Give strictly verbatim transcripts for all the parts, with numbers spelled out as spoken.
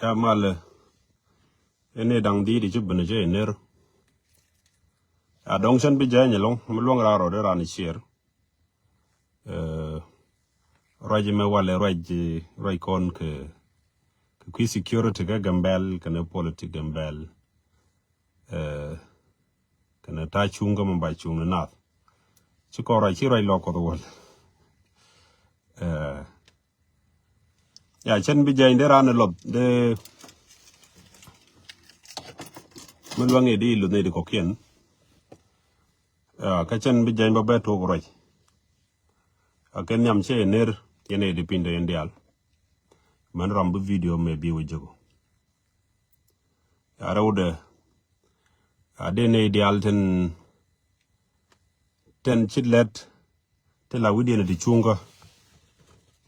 Ya malɛ. Ɛn ɛ da̱ŋ di̱i̱t i̱ ci ben i̱ cä i̱ ner. Ya dɔ̱ŋ cän bi jääny ɛlɔ̱ŋ mi luäŋ raar rɔɔdɛ raan i̱ ciɛɛr. Ruac mɛ walɛ ruac, ruac kɔn kɛ, kɛ kui̱ security kä Gambɛl kɛnɛ politik Gambɛl. Kɛnɛ ta̱a̱ cuŋ kä mɛ ba cuŋ ni nath. Ci kɔn ruac ci ruac lɔ Kuɔth wäl. Ya cɛn bi jɛny dee raan ɛ lɔth dee mi luäŋ i̱ di luth ni di kɔkiɛn. Kä cɛn bi jɛny bä bɛ tuɔk ruac. A kɛ nhiam cɛ ner yɛn i̱ di piny dee yɛn diaal. Mɛn ram bi video mɛ bi wä jeko. Ya rɛwdɛ a dee nɛy diaal tin, tin cit lɛt ti la wi̱diɛn ti cuŋkä.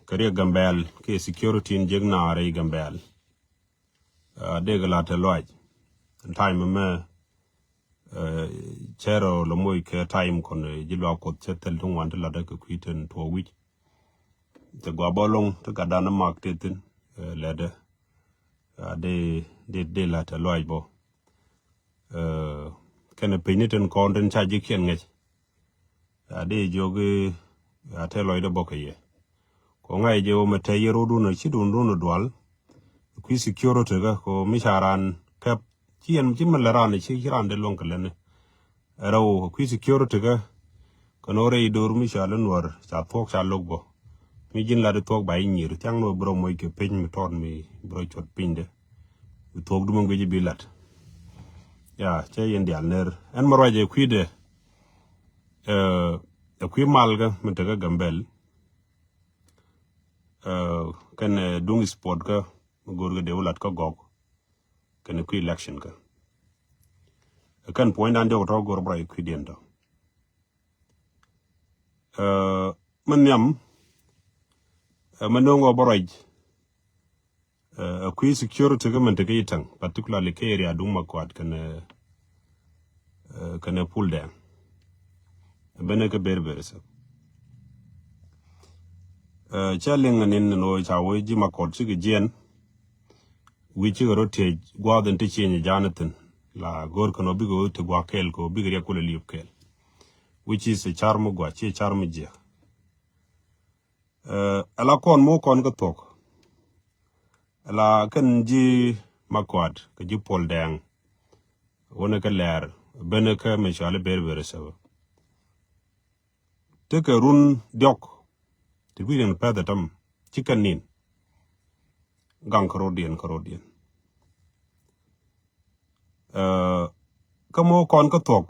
Kɛ riɛk Gambɛl kɛ security in jek naar rɛy Gambɛl. A dee kɛ la te lɔac time mɛ cɛrɛ lɔ moc kɛ time kɔn ji̱ luaak Kuɔth cɛ thil ti ŋuan ti latdä kɛ kui̱ tin tuɔɔk wi̱c. Te gua bä loŋ te gatdan mak te thin lɛtdä. A dee dee dee la te lɔac bɔ. Kɛnɛ piny ni tin kɔn tin ca ji̱ kiɛn ŋɛc. A dee jiök a te lɔcdä bɔ kɛ yɛ. Kɔ ŋa̱c jɛ wä mɛ te yɛ rot wun a ci dun dun dual. Kui̱ security kä kɔ mi ca ran kɛp ci yɛn ci mɛ lɛ ran ci ci ran dee luɔ̱ŋ kɛ lɛni. Rɛw kui̱ security kä kɛ nɔ rɛy do̱r mi ca lä nuɔr ca thuɔ̱k ca lo̱k bɔ. Mi ji̱n lat thuɔ̱k ba i̱ nyir thiaŋ nɔ bi rɔ moc kɛ piny mi tɔɔt mi bi rɔ cuɔt pinydɛ. Bi thuɔ̱k dumä guic bi lat. Ya cɛ yɛn diaal ner ɛn mɛ ruac ɛ kui̱dɛ. Ɛ kui̱ mal kä mi tekä Gambɛl. Kɛn duŋ sport kä mi go̱o̱r kɛ dee wä lat kä gɔk. Kɛn kui̱ election kä kɛn puɔ̱nydan diɔk tɔ go̱o̱r bä ruac kui̱diɛn tɔ. Ɛ, mɛ nhiam, ɛ, mɛ no̱o̱ŋ ɔ bä ruac, ɛ, ɛ kui̱ security kä mɛn tekɛ Itaŋ, particularly kä area duŋ Makuat kɛnɛ, ɛ, kɛnɛ Pul Dɛŋ. Ɛ benɛ kä ber ber sɛ. Ɛ, cɛ liŋ ɛ nin ni lo̱o̱ ca wee ji̱ Makuat cikɛ jiɛn. Wi̱i̱ cikɛ rɔ tiec gua̱a̱th in ti cieny ja̱a̱n ithin. La go̱o̱r kɛn ɔ bikɛ wä ti gua̱a̱k kɛɛl kɛ ɔ bikɛ riɛk kulɛ li̱ep kɛɛl. Which is a car mi gua̱a̱c, ci car mi jiɛk. Ɛ, ala kɔn mi wä kɔn kä thuɔ̱k. Ala kɛn ji̱ Makuat kɛ ji̱ Puɔl Dɛŋ. Wänɛ kä lɛɛr, benɛ kä mɛ cuali ber ber sɛ wä. Tekɛ run diɔk ti wi̱i̱ riɛn pɛth ɛ täm ci kɛn nin. Gaŋ kä rɔ̱diɛn kä rɔ̱diɛn. Ɛ, kä mɔ kɔn kä thuɔ̱k.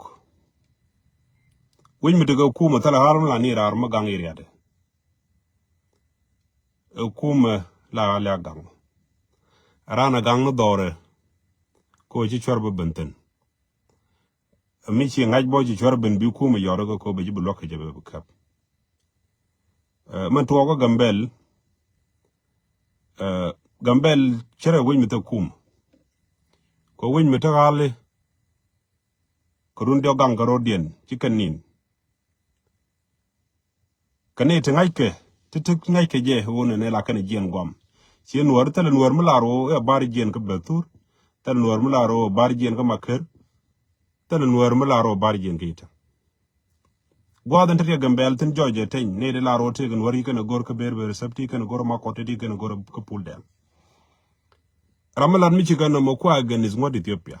Wi̱c mi tekɛ kumɛ thilɛ ɣa̱r mi la ni raar mi gaŋ iriatdɛ. Ɛ kumɛ la ɣa̱r liak gaŋ. Raan ɛ gaŋ ni dhɔrɛ. Kɛ ɣöö ci cuɛr bä ben thi̱n. Mi ci ŋa̱c bɔ ci cuɛr ben bi kumɛ yɔr kä kɔ bɛ ji̱ bi luäk kɛ jɛ bɛ bi käp. Ɛ, mɛn tuɔɔk kä Gambɛl, ɛ, Gambɛl cärɛ wec mi thek kumɛ. Kɔ wec mi thek ɣali kɛ run diɔk gaŋ kɛ rɔ̱diɛn ci kɛn nin. Kɛ ni ti ŋa̱ckɛ ti ti ŋa̱ckɛ jɛ ɣöö nɛ nɛ la kɛn jiɛn guam. Ci nuɔr thilɛ nuɔr mi lar ɣöö ɛ bar jiɛn kä Bethur. Thilɛ nuɔr mi lar ɣöö bar jiɛn kä Maker. Thilɛ nuɔr mi lar ɣöö bar jiɛn kä Itaŋ. Gua̱a̱th in te riɛk Gambɛl thin jɔc ɛ teny ni di lar ɣöö tëëk nuɔr yi kɛn ɛ go̱r kä ber ber sɛp ti kɛn ɛ go̱r ɛ Makuat ti kɛn ɛ go̱r kä Pul Dɛŋ. Ram mi lat mi ci kɛn nɔmɔ kua against ŋuɔ̱t Ethiopia.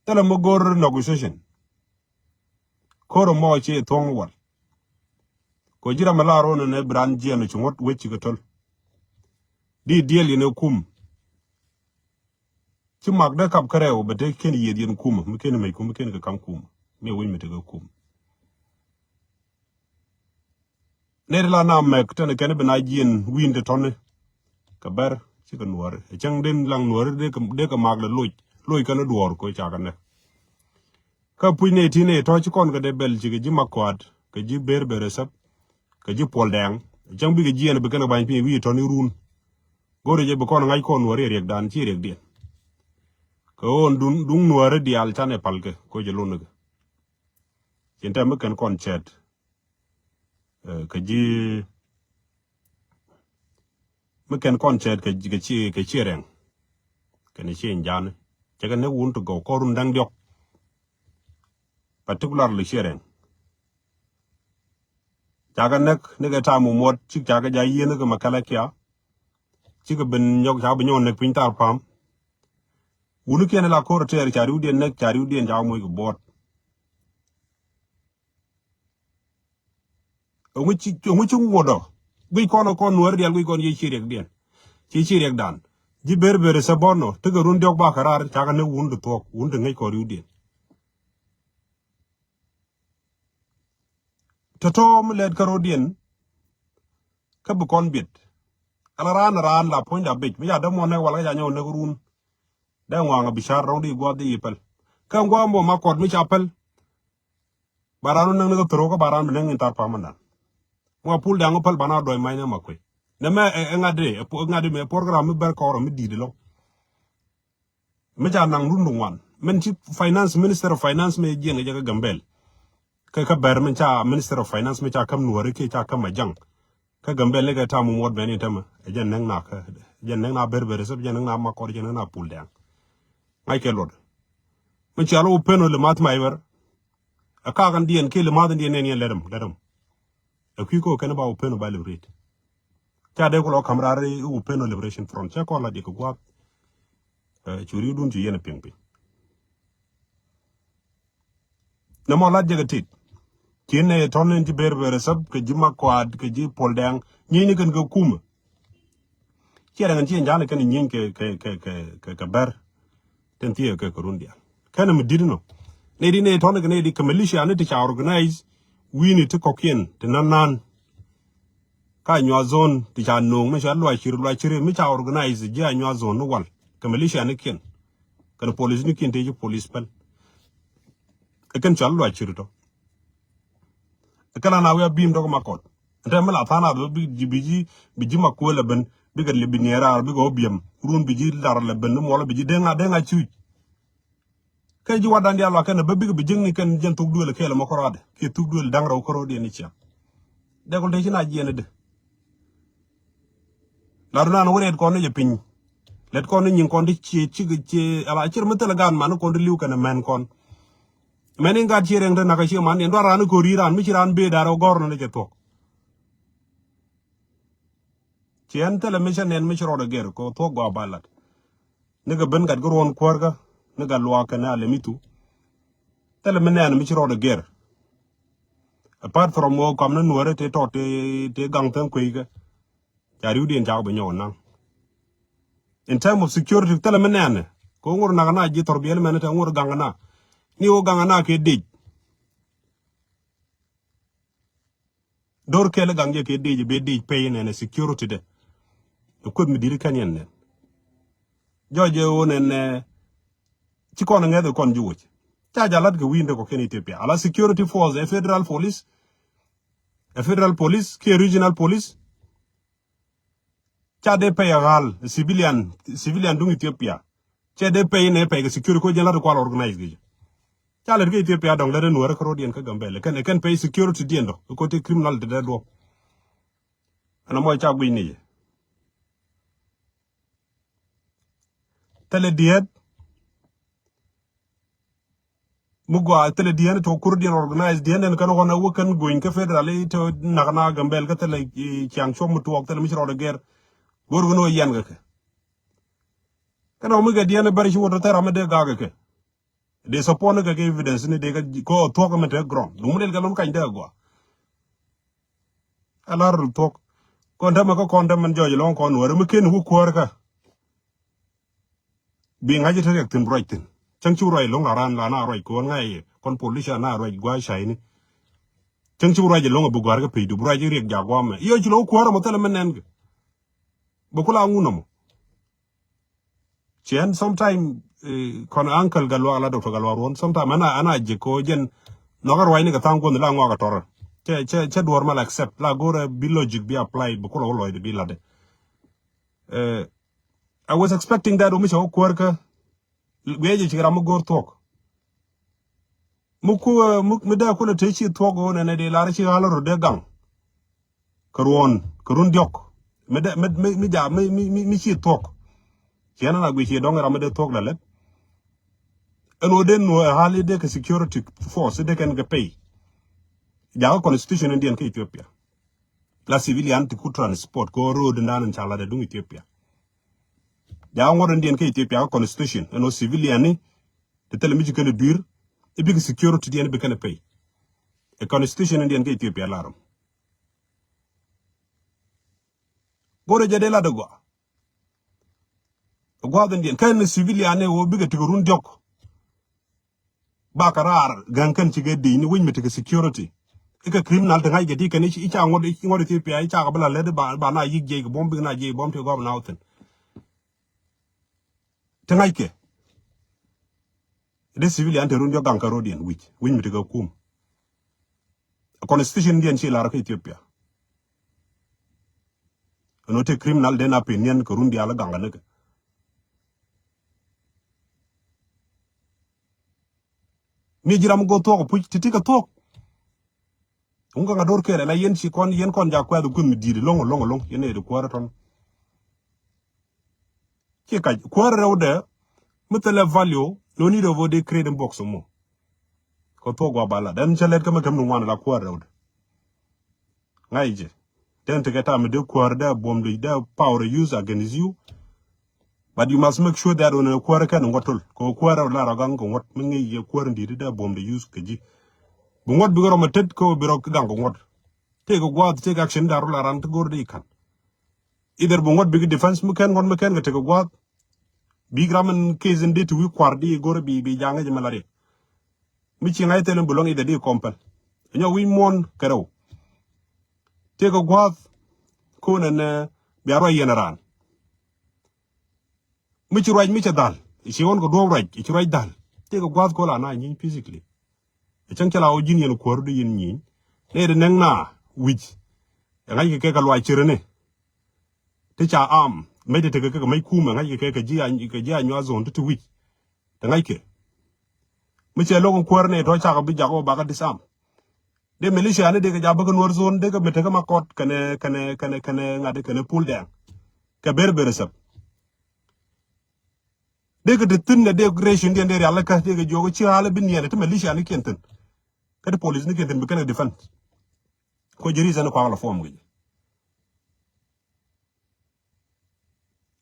Thilɛ mi go̱r negotiation. Ko̱r ɛmɔ ci thuɔ̱ŋ wal. Kɔ ji̱ ram mi la ro̱o̱n ɛn ɛ bi raan jiɛn ɔ ci ŋuɔ̱t wec ci kɛ to̱l. Di diɛl yɛn ɛ kum. Ci mak dee kap kärɛw bɛ te ken yieth yɛn kum mi ken mec kum mi ken kɛ kam kum. Mi ɛ wec mi tekɛ kum. Nɛy ti la na mɛk tɛn kɛn bi na jiɛn wi̱i̱n ti tɔ̱ni. Kɛ bɛr cikɛ nuɔ̱ɔ̱ri. Ɛ cäŋ den laŋ nuɔ̱ɔ̱ri dee kɛ, dee kɛ mak lɛ loc. Loc kɛn duɔ̱ɔ̱r kɛ ca kɛ nɛk. Kä puc nɛy ti nɛy tɔ̱ ci kɔn kɛ dee bɛl cikɛ ji̱ Makuat, kɛ ji̱ Ber Ber Sɛp, kɛ ji̱ Puɔl Dɛŋ. Ɛ cäŋ bikɛ jiɛn bi kɛn kɛ ba̱ny piny wi̱i̱ tɔ̱ni run. Go̱rɛ jɛ bi kɔn ŋa̱c kɔn nuɔ̱ɔ̱ri riɛkdan ci riɛkdiɛn. Kɛ ɣöö duŋ, duŋ nuɔ̱ɔ̱ri diaal canɛ palkɛ kɛ jɛ lonikɛ. Cin tɛm mi kɛn kɔn cɛɛt. Ɛ, kɛ ji̱ mi kɛn kɔn cɛɛt kɛ, kɛ ci, kɛ ci rɛŋ. Kɛn ci in ja̱a̱ni cɛ kɛ näk wun ti gɔw kɔr run da̱ŋ diɔ̱k. Particularly ci rɛŋ. Ca kɛ näk ni kɛ ta̱a̱ mumuɔt cik ca kɛ ja̱ yieen kɛ mɛ kɛlɛ kia. Cikɛ ben nyɔk ca bi nyɔk näk piny tar pa̱a̱m. Wuni kiɛn la ko̱r tɛɛr ca riwdiɛn näk ca riwdiɛn ca moc kɛ buɔt. Ɛŋu ci, ɛŋu ci wuɔdɔ. Guic kɔn kɔn nuɔr dial guic kɔn ye ci riɛkdiɛn. Ci ci riɛkdan. Ji̱ Ber Ber Sɛp bɔn nɔ tekɛ run diɔk bakɛ rar ca kɛ näk wun di thuɔk wun di ŋäc kɔn riwdiɛn. Tɔ̱tɔ̱ mi lɛt kä ro̱diɛn. Kä bi kɔn biɛt. Ala raan raan la puɔ̱nyda bic mi ca däm muɔ̱n näk wal kä ca nyɔk näk run. Dee ŋuaŋ a bi car rɔ̱ŋ di guath di yi päl. Kä ŋuaŋ mɔ ma kɔt mi ca päl. Ba raan wä näk ni kä thurok kä ba raan bi näk ni thar pamandan. Ŋuaŋ pul daŋ wä päl ba na dɔy mac ni ma kuec. Nɛ mɛ ɛ ŋa̱t di ɛ ŋa̱t di mɛ program mi bɛr kɔrɔ mi di̱i̱t lɔŋ. Mi ca naŋ run ŋuan min ci finance, minister of finance mi jiɛn kɛ jɛ kä Gambel. Kä kä Bɛr min ca minister of finance mi ca käm Nuɔri kiɛ ca käm Majaŋ. Kä Gambel ni kɛ tam muɔt bɛn in tämɛ ɛ jɛ näk na kä ɛ jɛ näk na Ber Ber Sɛp ɛ jɛ näk na Makɔr ɛ jɛ näk na Pul Dɛŋ. Ŋa̱c kɛ luɔt mi cia lɔ wä pen wä lɛ math ma iwɛr. Ɛ kakan diɛn kiɛ lɛ math in diɛn nɛn yɛn lɛt ɛm lɛt ɛm. Ɛ kui̱ kɛ wä kɛn ba wä pen wä ba liberate. Ca dee ku lɔ ka̱m raar i̱ Upendo Liberation Front cɛ kɔn la diɛ kɛ gua̱a̱th. Ɛ, cu riwdun cu yɛn piŋ piny. Nɛ mɔ lat jɛ kɛ tit. Ci nɛ tɔn in ci Ber Ber Sɛp kɛ ji̱ Makuat kɛ ji̱ Pol Dɛŋ nyieeny ni kɛn kɛ kumɛ. Ciɛ dɛŋ in ci in ja̱a̱n kɛn nyieeny kɛ kɛ kɛ kɛ kɛ Bɛr. Tin thiee kɛ kɛ run diaal kɛn mi dit nɔ. Nɛ di nɛ tɔn kɛ nɛ di kɛ militia ni ti ca organize wi̱i̱ni ti kɔkiɛn ti nan nan. Ka Anyuak zone ti ca no̱o̱ŋ mi ca Luacir, Luacir mi ca organize ji̱ Anyuak zone ni wal kɛ militia ni kiɛn. Kɛn police ni kiɛn te ji̱ police pɛl. Ɛ kɛn ca Luacir tɔ. Ɛ kɛn la na wi̱i̱ a bi̱i̱m tɔ kɛ Makɔt. Ɛn tɛ mi la tha̱a̱ŋ a bi ji̱ bi ji̱ bi ji̱ Makuel ɛ ben bikɛ libi niɛɛr raar bikɛ wä biɛm run bi ji̱ lar lɛ ben ni muɔlɔ bi ji̱ deŋ a deŋ a cuc. Kɛ ji̱ watdan diaal wa kɛn bä bikɛ bi jiäkni kɛn jɛn thuk duël kɛɛl mɔ kärɔadɛ kiɛ thuk duël da̱ŋ rɛw kärɔɔdiɛn ni ciaŋ. Dee kɔn te ci na jiɛn idɛ. La run an wä rɛɛt kɔn ni jɛ piny. Lɛt kɔn ni nyin kɔn ti cie cikɛ cie ala cir mi thilɛ gaat man ni kɔn ti li̱w kɛn mɛn kɔn. Mɛn in gaat cie rɛŋ te nakä cie man ni ɛn duar raan ni ko̱r yi̱ raan mi ci raan bëë da̱r ɛ gɔ̱r ni ni cɛ thuɔ̱k. Ci ɛn thilɛ mi cä nɛn mi ci rɔɔdɛ gɛr kɛ thuɔ̱k gɔaa ba lat. Ni kɛ ben gat kɛ ruɔ̱n kuäärkä ni gat luaak kɛn a lɛ mi thu. Thilɛ mi nɛn mi ci rɔɔdɛ gɛr. Apart from wä kɔm ni nuäärä tëë tɔt tëë gaŋ thäŋ kueekä. Ca riwdiɛn cakɔ bi nyɔk naŋ. In term of security thilɛ mi nɛn kɛ ŋur nak na ji̱ thɔr biɛl mɛn te ŋur gaŋ na. Ni wä gaŋ na kɛ dec. Dor kɛl gaŋ jɛ kɛ dec ben dec pɛy nɛn security dɛ. Ɛ kueth mi di̱t kɛn yɛn nɛn. Jɔc jɛ ɣöö nɛn ɛ ci kɔn ŋɛth ɛ kɔn ji̱ woc. Ca jɛ lat kɛ wi̱i̱n dee kɔ kɛn Ethiopia ala security force ɛ federal police. Ɛ federal police kiɛ regional police. Ca dee pɛy ɛ ɣa̱l civilian, civilian duŋ Ethiopia. Cɛ dee pɛy nɛ pɛy kɛ security ko jɛn lat kual organize kɛ jɛ. Ca lɛt kä Ethiopia dɔŋ lɛt ɛ nuäärä kä ro̱diɛn kä Gambɛl kɛn kɛn pɛy security diɛn dɔ ko te criminal te dee duɔp. Ɛn amɔ ca guic ni jɛ. Thilɛ diɛt. Mi gɔaa thilɛ diɛn tɔ kur diɛn organize diɛn ɛn kɛn ɣɔn a wä kɛn gony kä federal i̱ tɔ nak na Gambɛl kä thilɛ ciaŋ cuɔp mi tuɔɔk thilɛ mi ci rɔɔdɛ gɛr. Go̱r kɛn wä yɛn kɛ kɛ. Kɛn ɔ mi kɛ diɛn bɛr ci wä tɔ thɛr amɛ dee gak kɛ kɛ. Dee support ni kɛ kɛ evidence ni dee kɛ kɔ thuɔk mi te ground. Duŋ mi lel kɛ lom kany dee gɔaa. A lar rul thuɔk. Kɔn tämɛ kä kɔn tämɛ jɔɔc lɔŋ kɔn wär mi ken wä kuäär kä. Bi ŋa̱c i̱ te riɛk thi̱n ruac thi̱n cäŋ cu ruac lo̱ŋ la raan la na ruac ko̱o̱n ŋa̱c i̱ kɔn politician na ruac gua̱a̱c ca̱cni. Cäŋ ci bi ruac ɛlɔ̱ŋ ɛ bi gɔ̱a̱r kɛ pecdu, bi ruac riɛk jak guamɛ. Yɔ ci lɔ wä kuäärä mɔ thilɛ mi nɛn kɛ. Bɛ kula ŋun nɔmɔ. Ciɛn sometime, eh, kɔn uncle Gatluak la, Doctor Gatluak Ruɔ̱n, sometime ana, ana ji̱ ko jɛn nhɔkä ruacni kɛ tha̱a̱ŋ kuɔnh la ŋɔak a tɔrä. Cɛ, cɛ, cɛ duɔ̱ɔ̱r mal accept la go̱rɛ bi logic bi apply bi kulɛ wä lɔcdɛ bi latdɛ. Eh, I was expecting that ɔ mi cɛ wä kuäär kä wiɛcɛ ci ram mi go̱o̱r thuɔ̱k. Mi ku, eh, mi, mi dee kulɛ te ci thuɔ̱k ɣöö nɛnɛ dee lar ci ɣa̱l rɔ dee gaŋ. Kɛ ruɔ̱n, kɛ run diɔ̱k. Mi dee, mi, mi, mi ja, mi, mi, mi, mi ci thuɔ̱k. Ciɛn ana gui ci dɔ̱ŋ ram mi dee thuɔ̱k la lɛt. Ɛn ɣöö dee nuɔ ɛ ɣa̱l i̱ dee kɛ security force i̱ dee kɛn kɛ pay. Jakä constitution in diɛn kä Ethiopia. La civilian ti ku transport kɛ ɣöö road in dan in ca lat ɛ duŋ Ethiopia. Jakä ŋuɔ̱t in diɛn kä Ethiopia kä constitution ɛn ɣöö civilian ni ti thilɛ mi ci kɛn ɛ dui̱r i̱ bikɛ security diɛn i̱ bi kɛn ɛ pay. Ɛ constitution in diɛn kä Ethiopia larom. Go̱rɛ jɛ dee lat ɛ gɔaa. Gua̱a̱th in diɛn kɛn civilian ni wä bikɛ tikɛ run diɔ̱k. Bakɛ raar ga̱ŋ kɛn cikɛ di̱c ni wi̱c mi tikɛ security. Ikɛ criminal ti ŋa̱ckɛ ti kɛn i̱ ca ŋuɔ̱t, i̱ ŋuɔ̱t Ethiopia i̱ cakɛ bi la lät i̱ ba, ba na yi̱k jiɛc kɛ buɔ̱m bikɛ na jiɛc buɔ̱m ti gɔp na wä thi̱n. Ti ŋa̱ckɛ. Dee civilian te run diɔ̱k gaŋ kɛ ro̱diɛn wi̱c, wi̱c mi tekɛ kum. Constitution diɛn ci lar kä Ethiopia. Ɛn ɣöö te criminal den a pin niɛn kɛ run diaal gaŋ kɛ nikɛ. Mi ji̱ ram go̱o̱r thuɔ̱k puc ti ti kɛ thuɔ̱k. Ŋukä ŋa do̱r kɛɛl ɛla yɛn ci kɔn, yɛn kɔn ja kuɛth kueth mi di̱i̱t lo̱ŋ, lo̱ŋ, lo̱ŋ, yɛn ɛ di kuäärä tɔn. Ci kac kuäärä rɛwdɛ mi thilɛ value, no need of a day creating box mo. Kɛ thuɔ̱k gua ba la den cɛ lɛt kä mi kɛm ni ŋuan la kuäärä rɛwdɛ. Ŋa̱c jɛ. Den tekɛ tam mi dee kuäärä dee buɔm dee, dee power use against you. But you must make sure that when a kuäärä kɛn ŋuɔt tol kɛ kuäärä la rɔ gaŋ kɛ ŋuɔt mi ŋi̱i̱c yɛ kuäärä di̱t dee buɔm dee use kɛ ji̱. Bi ŋuɔt bikɛ rɔ mɛ tet kɛ bi rɔ gaŋ kɛ ŋuɔt. Tekɛ gua̱a̱th tekɛ action da̱r rɔ la ran ti go̱r di kan. Either bi ŋuɔt bikɛ defense mi kɛn ŋuɔt mi kɛn kɛ tekɛ gua̱a̱th. Bik ram in case in di ti wi̱i̱ kua̱r di go̱r bi, bi jaŋ ŋäc mi la riɛk. Mi ci ŋa̱c thil in bi luäŋ either di kɔmpɛl. Nyɔ wi̱i̱ muɔ̱ɔ̱n kɛ rɛw. Tekɛ gua̱a̱th ko̱n ɛn, eh, bia ruac yɛn raan. Mi ci ruac mi cɛ dhal, ci ɣɔn kɛ duɔ̱ɔ̱p ruac, ci ruac dhal. Tekɛ gua̱a̱th ko̱ la na nyieny physically. Ɛ cäŋ cɛ la ɣɔw ji̱n yɛn kuäär di yɛn nyieny. Nɛ di nɛŋ na wi̱c. Ɛ ŋa̱ckɛ kɛ kɛ luac cirɛ ni. Ti ca am, mec ti tekɛ kɛ kɛ mec kumɛ, ŋa̱ckɛ kɛ kɛ ji̱ a, kɛ ji̱ a nyuath zone ti ti wi̱c. Ti ŋa̱ckɛ. Mi cɛ lo̱k in kuäär ni tɔ̱ cakɛ bi jak ɣɔw bakä disarm. Dee militia ni dee kɛ ja bäkä Nuɔr zone, dee kɛ mi tekɛ ma kɔt kɛnɛ, kɛnɛ, kɛnɛ, kɛnɛ ŋa̱t kɛnɛ pul dɛŋ. Kɛ ber ber sɛp. Dee kɛ te thi̱n nɛ dee ration diɛn dee rialikä dee kɛ jiɔk ci ɣa̱lä bi niɛn ti militia ni kiɛn thi̱n. Kä ti police ni kiɛn thi̱n bi kɛn kɛ defend. Kɔ jɛ reason kua kɛ la form kɛ jɛ.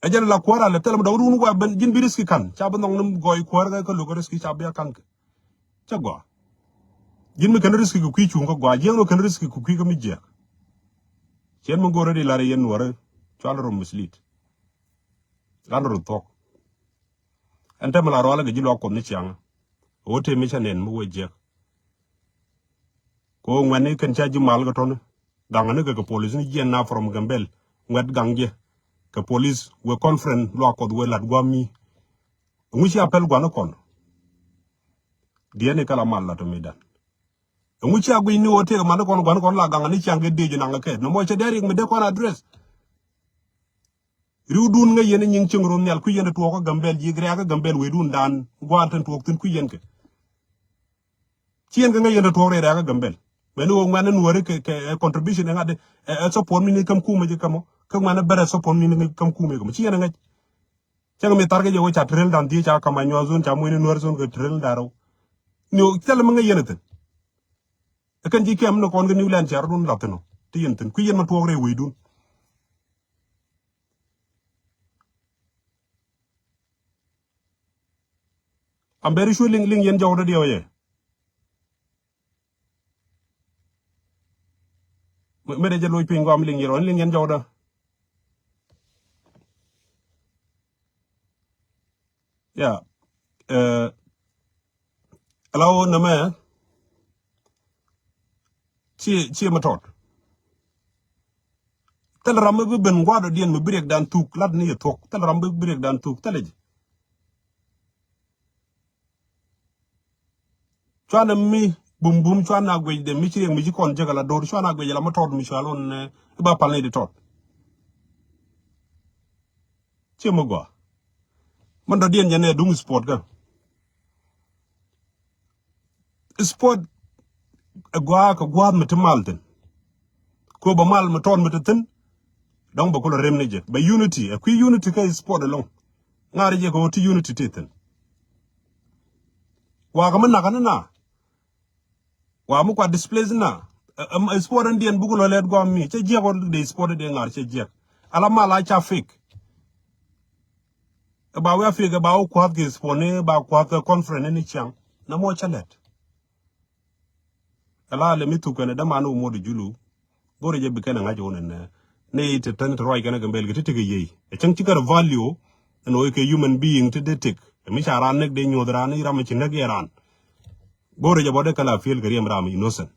Ɛ jɛn la kuäär alɛ thilɛ mi dɔ̱ŋ run kua ben ji̱n bi riski ka̱n ca bi nhɔŋ ni gɔɔy kuäär kɛ kä lo̱k riski ca bi a ka̱n kɛ. Cä gɔaa. Ji̱n mi kɛn riski kɛ kui̱ cuŋ kä gɔaa jiɛn rɔ kɛn riski kɛ kui̱ kä mi jiɛk. Ciɛn mi go̱o̱rä di lar yɛn Nuɔrä cual rɔ mislead. Ran rɔ thuɔ̱k. Ɛn tɛmɛ la rualä kɛ ji̱ luak Kuɔth ni ciaŋä. Ɣöö tëë mi cä nɛn mi wee jiɛk. Kɛ ɣöö ŋuɛ̈tni kɛn ca ji̱ mal kɛ tɔ̱ni. Gaŋä ni kɛ kɛ police ni jiɛn na from Gambel. Ŋuɛ̈t gaŋ jɛ. Kɛ police wee conference luak Kuɔth wee la̱t gua̱a̱m mi. Ɛŋu cia pɛl gua̱n ni kɔn. Diɛn ni kɛ la mal la tɔ mi dan. Ɛŋu cia guic ni ɣöö tëëkɛ mal ni kɔn gua̱n ni kɔn la gaŋä ni ciaŋ kɛ dee ji̱ naŋ kɛ kɛɛt. Nɔmɔ cɛ dee riɛk mi dee kɔn address. Riwdun ŋäc yɛn i̱ nyiŋ cieŋ rom nhial kui̱ yɛn ti tuɔɔk kä Gambel yiëk riaak kä Gambel wecdun dan gua̱a̱r tin tuɔɔk thi̱n kui̱ yɛn kɛ. Ci yɛn kɛ ŋäc yɛn ti tuɔɔk rɛy riaak kä Gambel. Mɛn i̱ ɣöö ŋuɛ̈n in wääri kɛ, kɛ, ɛ, contribution ɛ ŋa̱t ɛ, ɛ, ɛ support mi ni käm kumä ji̱ kämɔ. Kä ŋuɛ̈n ɛ bɛr ɛ support mi ni käm kumä ji̱ kämɔ. Ci yɛn ɛ ŋäc. Cäŋ mi thar kɛ jɛ wä ca trail dan dhiec ca ka̱m a nyuath zon ca muɔ̱c ni Nuer zon kɛ trail dan rɛw. Ni ɣöö thilɛ mi ŋäc yɛn ɛ thi̱n. Ɛ kɛn ji̱ kiɛm ni kɔn kɛ New Land cɛ rɔ̱dun lath thi̱n ɔ. Ti yɛn thi̱n. Kui̱ yɛn ma tuɔɔk rɛy wecdun. I'm very sure liŋ, liŋ yɛn jɔwdä diɛw yɛ. Mɛ, mɛ dee jɛ loc piny guam liŋ yɛn, liŋ yɛn jɔwdä. Ya. Eh, ala wä nɛmɛ. Ciɛ, ciɛ mi tɔt. Thil ram mi bi ben gua̱a̱r dɔ̱diɛn mi bi riɛkdan thuk, lat ni yɛ thuɔ̱k. Thil ram mi bi riɛkdan thuk, thil ji̱. Cuanɛ mi bum bum, cuanɛ a guecdɛ mi ci riɛk mi ci kɔn jek ala do̱r, cuanɛ a guec ala mi tɔt mi cual wun, eh, iba pal ni di tɔt. Ciɛ mi gɔaa. Min dɔ̱diɛn jɛ nɛ duŋ sport kä. Sport ɛ gɔaa kɛ gua̱a̱th mi ti mal thi̱n. Ko bɛ mal mi tɔt mi ti thi̱n. Dɔ̱ŋ bɛ kulɛ rem ni jɛ. Bɛ unity, ɛ kui̱ unity kä sport ɛlɔ̱ŋ. Ŋa̱ri jɛ kɛ ɣöö ti unity ti thi̱n. Wakä mi nakä ni na. Wa mi kua displace na. Ɛ, ɛ, ɛ sport in diɛn buk lɔ lɛt guam mi. Cɛ jiɛk wä de sport in diɛn ŋa̱r cɛ jiɛk. Ala mal a ca fake. Ɛ ba wä fake, ɛ ba wä kuath kɛ sport ni, ba kuath kɛ conference ni ciaŋ. Na mɔ cɛ lɛt. Ala lɛ mi thuk kɛn ɛ däman wä mot julu. Go̱rɛ jɛ bi kɛn ɛ ŋa̱c wä nɛ nɛ. Ni ti tɛn ti ruac kɛn ɛ Gambɛl kɛ ti ti kɛ yey. Ɛ cäŋ ci kɛ rɛ value. Ɛn wä kɛ human being ti dee tik. Ɛ mi ca ran nek dee nyuɔth ran, ni ram mi ci nek yɛ ran. Go̱rɛ jɛ bɔ dee kɛn a feel kɛ riɛm ram innocent.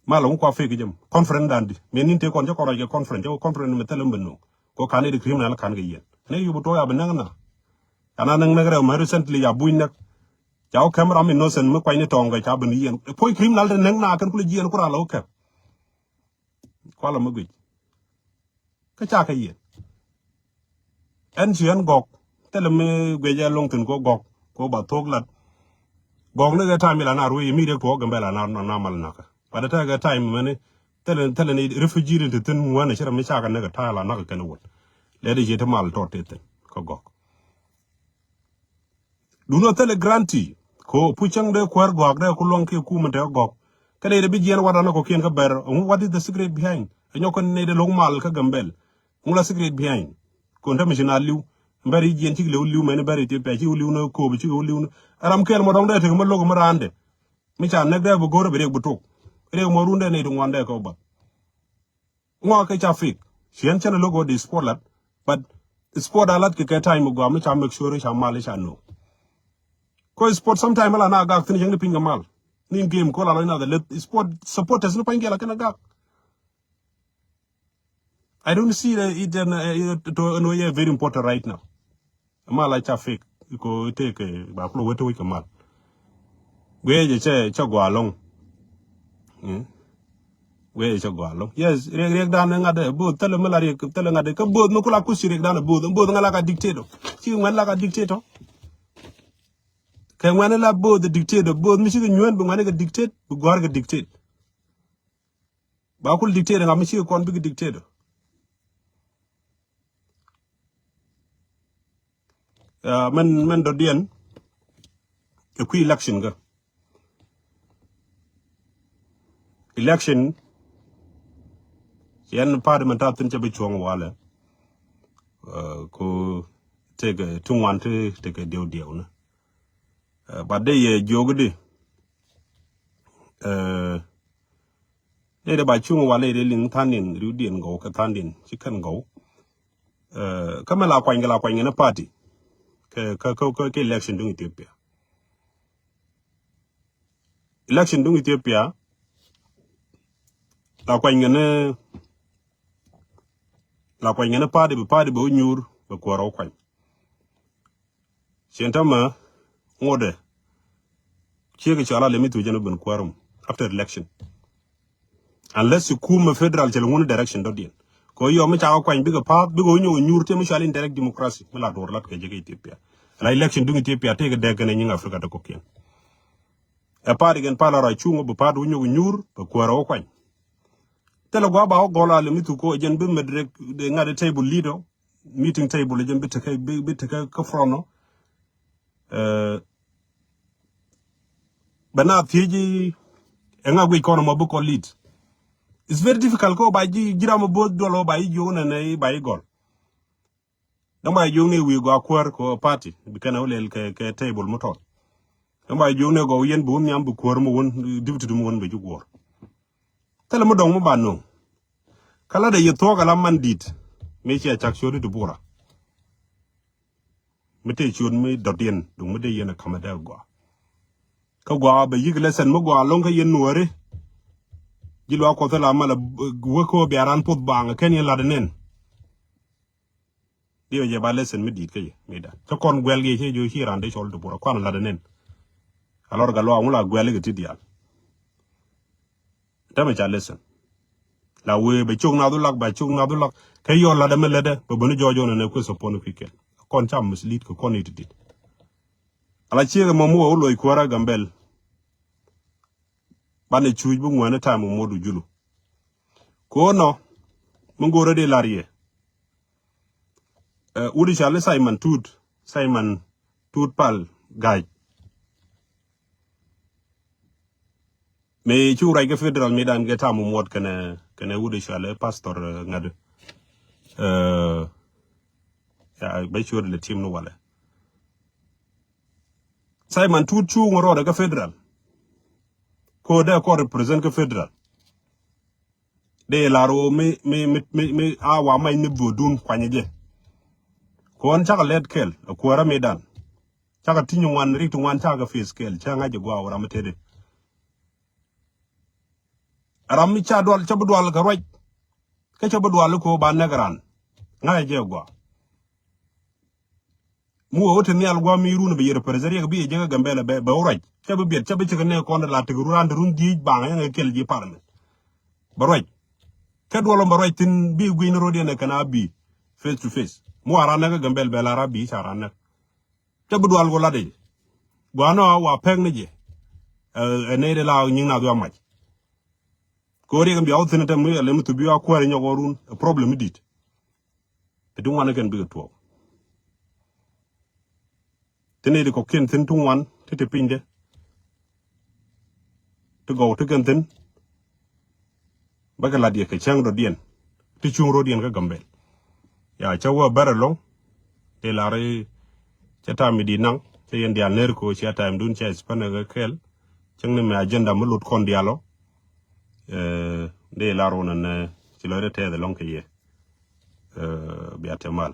Mal ŋu kua fake jɛ mi. Conference dan di. Mɛ nin te kɔn cɛ kɔn ruac kɛ conference, cɛ conference mi thilɛ mi ben nuŋ. Ko kan ni di criminal kan kɛ yɛn. Ni yubu tɔ ya bi nɛŋ na. Kana nɛŋ nɛk rɛw mɛ recently ya buny nɛk. Ca wä kɛm ram innocent mi kuany ni tɔŋ kɛ ca ben yɛn. Puɔ̱ny criminal te nɛŋ na kɛn kulɛ jiɛn ku ran la wä kɛm. Kualɛ mi guic. Kä ca kɛ yɛn. Ɛn ci ɛn gɔk. Thilɛ mi guic ɛ loŋ thi̱n ko gɔk. Ko ba thok lat. Gɔk ni kɛ time ila na ruëë mi riɛk tuɔɔk Gambɛl ana, na mal nakä. But ɛ tekɛ time mɛni thilɛ, thilɛ ni refugee rin ti thi̱n ŋuɛn ɛ ci rɛ mi cakɛ näk ɛ ta̱a̱ la nakä kɛn wut. Lɛ di ci ti mal tɔt ti thi̱n kä gɔk. Duundɛ thilɛ guarantee ko puc cäŋ dee kuäär gɔak dee ku luɔ̱ŋ kiɛ kumɛ te gɔk. Kä dee bi jiɛn wat anɔ kɔkiɛn kä bɛr. What is the secret behind? Ɛ nyɔk kɛn nɛy dee lo̱k mal kä Gambɛl. Ŋu la secret behind? Kun te mi ci na li̱w. Bɛr i̱ jiɛn cik li̱w li̱w mɛn bɛr Ethiopia cik li̱w ni koop cik li̱w ni. Ɛ ram kɛl mɔ dɔ̱ŋ dee tek mi lo̱k mi raandɛ. Mi ca näk dee bi go̱r bi riɛk bi tok. Riɛk mɔ run dee nɛy ti ŋuan dee kɛ wä bath. Ŋuak kɛ ca fake. Ciɛn cɛn a lo̱k wä di sport lat. But sport a lat kɛ kɛ time mi gɔaa mi ca make sure ca mal ca know. Ko sport sometime ala na gak thin cäŋ ni piny kɛ mal. Ni in game ko la lɔ in a the let sport supporters ni pany kɛ la kɛn a gak. I don't see the, it, uh, it, uh, to, no, yeah, very important right now. Mal a ca fake. Ko te kɛ ba kulo wete wek kɛ mal. Guiɛ jɛ cɛ, cɛ gɔaa lɔŋ. Eh? Guiɛ jɛ cɛ gɔaa lɔŋ. Yes, riɛk, riɛk dan ŋa̱t dɛ both, thilɛ mi la riɛk, thilɛ ŋa̱t dɛ. Kä both mi kula kuci riɛk dan both, both ŋa̱ la ka dictator. Ci ŋuɛn la ka dictator. Kɛ ŋuɛn la both dictator, both mi ci kɛ nyuɛn bi ŋuɛn kɛ dictate, bi gua̱r kɛ dictate. Ba kul dictator ŋa mi ci kɔn bikɛ dictator. Uh, mɛn, mɛn dɔ̱diɛn ɛ kui̱ election kä. Election yɛn party mɛn ta̱a̱ thi̱n cɛ bi cuɔ̱ŋ walɛ. Uh, ko tekɛ ti ŋuan ti tekɛ diɛw diɛw ni. Uh, but dee yɛ jiök di. Uh, nɛy dee ba cuŋ wal nɛy dee liŋ tha̱a̱ŋdiɛn riwdiɛn gɔw kɛ tha̱a̱ŋdiɛn ci kɛn gɔw. Uh, kä mɛ la kuany kɛ la kuany kɛ ni party. Kɛ, kɛ, kɛ, kɛ, kɛ election duŋ Ethiopia. Election duŋ Ethiopia la kuany kɛ ni, la kuany kɛ ni party bi party bi wä nyuur bi kuäär wä kuany. Cien tämɛ ŋotdɛ ciek cɔal a lemi thuc ɛn ben kuäärä mɔ after election. Unless ci kumɛ federal cɛ lɛ ŋun direction dɔ̱diɛn. Kɛ yɔ mi ca kɛ kuany bikɛ path bikɛ wä nyɔk nyuur tëë mi cɔal in direct democracy mi la duɔr lat kɛ jɛ kɛ Ethiopia. La election duŋ Ethiopia tëë kɛ dɛk kɛn ɛ nyiŋ Africa te kɔkiɛn. Ɛ path ikɛn path la rɔ cuŋ wä bi path wä nyɔk nyuur bɛ kuäärä wä kuany. Thilɛ gua̱a̱ ba wä gɔl a lemi thuk kɔ jɛn bi mɛt rek ŋa̱t ɛ table leader. Meeting table jɛn bi tekɛ, bi, bi tekɛ kä front nɔ. Eh, bɛ na thiec ɛŋa guic kɔn mɔ bi kɔn lead. It's very difficult kɛ ba ji̱, ji̱ ram both duɔl ba ji̱ jiök nɛnɛ ba ji̱ gɔl. Däŋ ba jiök ni wi̱i̱ gɔaa kuäär kɛ party bi kɛn ɛ wä lɛl kɛ, kɛ table mi tɔt. Däŋ ba jiök ni gɔw yɛn bi wä nhiam bi kuäär mi wän, deputy mi wän bi ji̱ guɔ̱ɔ̱r. Thilɛ mi dɔŋ mi ba no̱o̱ŋ. Kä la dee yɛ thuɔ̱k ala man di̱t mi ciɛ cak ciöt i̱ ti bura. Mi tëë ciöt mi dɔ̱diɛn duŋ mi dee yɛn ɛ ka̱m ɛ dee gɔaa. Kä gɔaa bɛ yi̱k lesson mi gɔaa lo̱ŋ kä yɛn nuɔ̱ɔ̱ri. Ji̱ luaak Kuɔth la mal a wek kä bia ran puth baaŋ kɛn yɛn lat nɛn. Diɛ jɛ ba lesson mi di̱i̱t kä yɛ mi dan cä kɔn guɛl gɛ cɛ ji̱ ci ran dee cɔl ti pura kɔn lat nɛn. A lɔr ga lɔa ŋu la guɛl kɛ ti diaal. Tämɛ ca lesson. La wee bɛ cok nath wä lak, bɛ cok nath wä lak. Kɛ yɔl lat ɛmɛ lɛtdɛ bɛ bäni jɔɔc ɣän ɛn ɛ kueth upon kui̱ kɛl. Kɔn ca mislead kɛ kɔn i̱ ti di̱t. Ala ciek ɛmɔ mi wä wä loc kuäärä Gambɛl. Banɛ cuuc bi ŋuɛni time muɔdu julu. Ko̱nɔ mi go̱o̱rä di lar yɛ. Ɛ, wut i̱ cali Simon Tut, Simon Tut Pal Ga̱a̱c. Mëë cu ruac kä federal mi dan kɛ tam muɔt kɛnɛ, kɛnɛ wut i̱ cali pastor, ɛ, ŋa̱t. Ɛ, ya, bɛ cuɔt lɛ tim ni walɛ. Simon Tut cu ŋɔ rɔɔdɛ kä federal. Ko dee kɔ represent kä federal. Dee lar wä mi, mi, mi, mi, mi a wa mac ni böödun kuanyɛ jɛ. Kuɔn cakɛ lɛt kɛl a kuäärä mi dan. Cakɛ ti nyin ŋuan rik ti ŋuan cakɛ fis kɛl cä ŋa̱c jɛ gua̱a̱ wä ram mi tëëdɛ. Ram mi ca dual, cä bi dual kɛ ruac. Kä cä bi dual ko ba nɛk ran. Ŋa̱c jɛ gua̱a̱. Mi wä wä te nhial gua̱a̱ mi run bi yɛr pɛrɛ zɛ riɛk bi yɛ jɛ kä Gambɛl bɛ, bɛ wä ruac. Cä bi biɛt, cä bi cɛ kɛ nɛk kɔn la tek run ran te run dhiec baŋ yɛn kɛ kɛl ji̱ parliament. Bɛ ruac. Kä duɔl ɔm bɛ ruac thin bi gui̱n ro̱d yɛn kɛn a bi face to face. Mi wa ran nɛk kä Gambɛl bɛ la ra bi ca ran nɛk. Cä bi dual ku lat i̱ gua̱a̱n ɔ wa pɛk ni jɛ. Ɛ, ɛ nɛy de la nyiŋ na dhua mac. Kɛ ɣöö riɛk in bia wä thi̱n tɛm mi ɛlɛ mi thop bi wa kuäär inyɔk ɣɔrun ɛ problem mi di̱t. Ɛ ti ŋuan ikɛn bikɛ tuɔɔk. Ti nɛy di kɔ̱kiɛn thi̱n ti ŋuan ti ti pinydɛ. Ti gɔw ti kɛn thi̱n. Bä kɛ lat yɛ kɛ cäŋ dɔ̱diɛn ti cuŋ ro̱diɛn kä Gambɛl. Ya cä wä bär ɛlɔ̱ŋ. Dee lar i̱ cä ta̱a̱ mi di̱i̱t naŋ cä yɛn diaal ner ko cia ta̱a̱ mi dun cia ispɛn ɛ kɛ kɛɛl. Cäŋ ni mɛ agenda mi lot kɔn diaal ɔ. Ɛ, dee lar wun ɛn, ɛ, ci lɔcdɛ tɛth ɛlɔ̱ŋ kɛ yɛ. Ɛ, bia tɛ mal.